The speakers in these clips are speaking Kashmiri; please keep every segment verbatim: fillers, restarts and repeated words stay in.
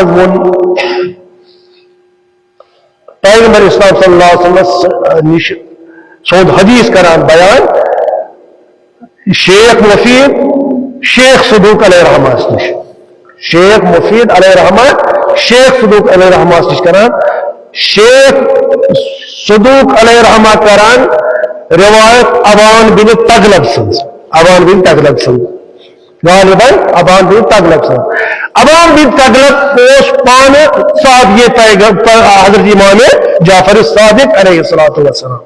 ووٚن پیغمبر اسلام صلی اللہ علیہ وسلمس نِش سوٚد حدیث کران بیان، شیخ مفید شیخ صدوق علیہ رحمہ نِش۔ شیخ مفید علیہ رحمہ، شیخ صدوق علیہ رحمہ نِش کران۔ شیخ صدوق علیہ رحمہ کران روایت ابان بن تغلب سٕنٛز، ابان بن تغلب سٕنٛز۔ غالباً ابان بن تغلب سٕنٛز۔ ابان بن تغلب اوس پانہٕ صحابی پیغم-، حضرت امام جعفر صادق علیہ الصلوۃ والسلام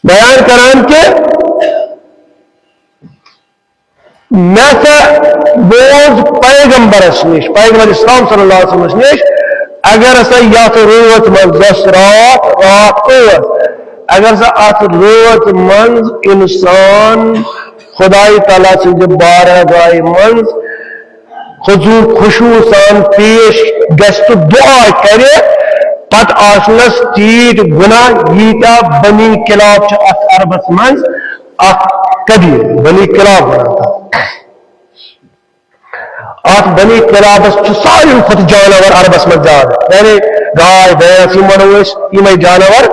بیان کران کہ مےٚ ہسا بوز پیغمبرس نِش، پیغمبر اسلام صلی اللہ علیہ وسلمس نِش، اگر ہسا یتھ رٲژ منٛز، یۄس راتھ، راتھ ٲس، اگر ہسا اتھ رٲژ منٛز انسان خدای تعالیٰ سٕنٛزِ بارگاہہِ منٛز خضوع، خشوع سان پیش گژھِ تہٕ دعا کرِ، پتہٕ آسنس تیٖتۍ گناہ ییٖتیٛاہ بنی کلاب چھِ اتھ عربس منٛز اکھ قبیٖل، بنی کلاب ونان تتھ۔ اتھ بنی کلابس چھُ ساروی کھۄتہٕ جانور عربس منٛز زیادٕ، یعنی گاے، بھینس، یِم ونو أسۍ، یِمے جانور،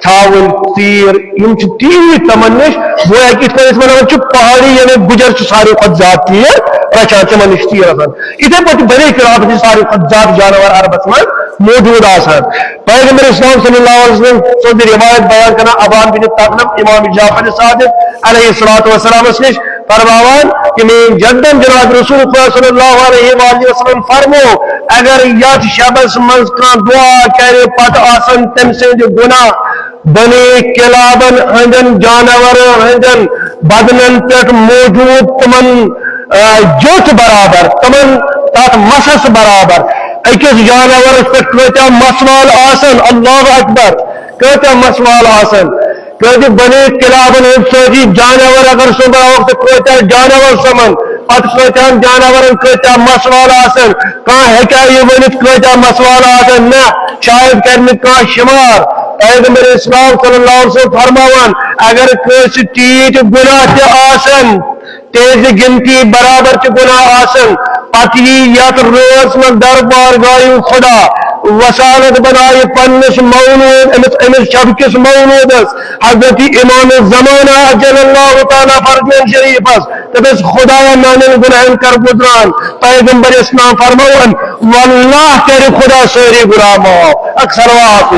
ژھاوٕلۍ، تیٖر، یِم چھِ تیٖتۍ تِمن نِش، گویا کہِ یِتھ کٔنۍ أسۍ ونان چھِ پہاڑی، یعنی گُجر چھِ ساروی کھۄتہٕ زیادٕ تیٖر رچھان، تِمن نِش چھِ تیٖر آسان۔ یِتھے پٲٹھۍ چھِ بنی کلابس چھِ ساروی کھۄتہٕ زیادٕ جانور عربس منٛز موجود آسان۔ پیغمبر اسلام صلی اللہ علیہ وسلم سٕنٛز روایت بیان کران ابان بن تغلب، امام جعفر صادق علیہ الصلوۃ والسلامس نِش فرماوان کہ میٲنۍ جدن جناب رسول خدا صلی اللہ علیہ وآلہ وسلم فرمو، اگر یتھ شبس منٛز کانٛہہ دعا کرِ، پتہٕ آسن تٔمۍ سٕنٛدۍ گناہ بنی کلابن ہٕنٛدٮ۪ن جانورن ہٕنٛدٮ۪ن بدنن پٮ۪ٹھ موجود تِمن، آ، جوٚٹھ برابر، تِمن تتھ مسس برابر۔ أکِس جانورس پٮ۪ٹھ کۭتیاہ مسوال آسن، اللہ اکبر، کۭتیاہ مسوال آسن۔ کیازِ بنی کلابن ہُنٛد سٲری جانور اگر سوٚمبراوکھ تہٕ کۭتیاہ جانور سۄمن، پتہٕ کۭتیاہن جانورن کۭتیاہ مسوال آسن۔ کانٛہہ ہیٚکیٛاہ یہِ ؤنِتھ کۭتیاہ مسوال آسن؟ نہ، شاید کرِ نہٕ کانٛہہ شمار۔ پیغمبر اسلام صلی اللہ علیہ وسلم فرماوان، اگر کٲنٛسہِ تیٖتۍ گناہ تہِ آسن، تِہنٛزِ گنتی برابر تہِ گناہ آسن، پتہٕ یی یتھ رٲژ منٛز دربار گاہہِ خدا، وسالت بنایہِ پننِس مولود، أمِس، أمِس شبکِس مولودس، حضرت امام زمانہ عجل اللہ تعالیٰ فرجہ شریفس، دپس، خدایا، میانٮ۪ن گناہن کر گدران۔ پیغمبر اسلام فرماوان، واللہ کرِ خدا سٲری گناہ معاف۔ اکھ صلوات۔